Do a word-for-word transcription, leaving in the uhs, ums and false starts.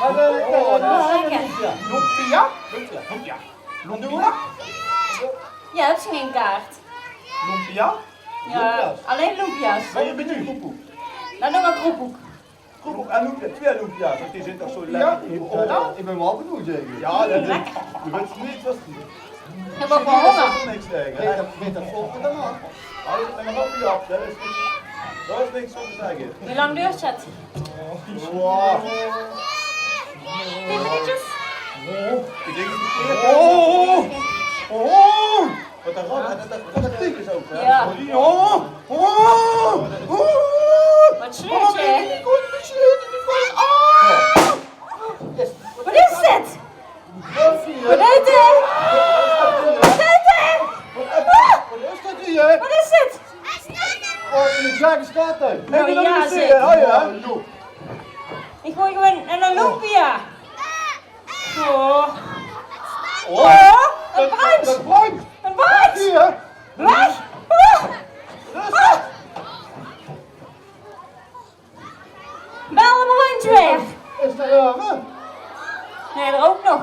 Wat, eh, wat, wat, wat, wat, lumpia? Lumpia? Lumpia. Lumpia? Jao, höbs se gein kaart? Lumpia? Jao, lumpia's. Allein lumpia's. Wat, ich bön kroephoek. Dan doon v'r kroephoek. Kroephoek en lumpia, twee lumpia's, want die zeen toch zo lekker. Jao, ich bön waal benuujd, zeg. Jao, dat is, doe wèts neet wat. Ich höb ouch waal hónger. Niks taenge, hè? Beter, beter volgende maand. Allee, en dan op die af, dat is niks, dat is niks veur te zègke. Wie lang doert 't? Wow. Tien minuutjes? Oh, ich dink dat 't... Oh, oh, oh. Wat ein rot, dat, dat, dat ding is ouch, hè? Jao. Oh, oh, oh. Wat sleurt, hè? Nicole, Nicole, Nicole. Ah! Wat is dit? Wat is dit? Wat is dit? Wat is dit? Oh, in de Verenigde Staten. Noe jao, zeker. Oh, jao. Ich gooi gewoon ein lumpia. Oh. Oh, ein brunch. Ein brunch. Ein brunch. Weg. Oh. Wat is dat? Bel 'm rondj weer. Is d'r, eh, nae, d'r ouch nog.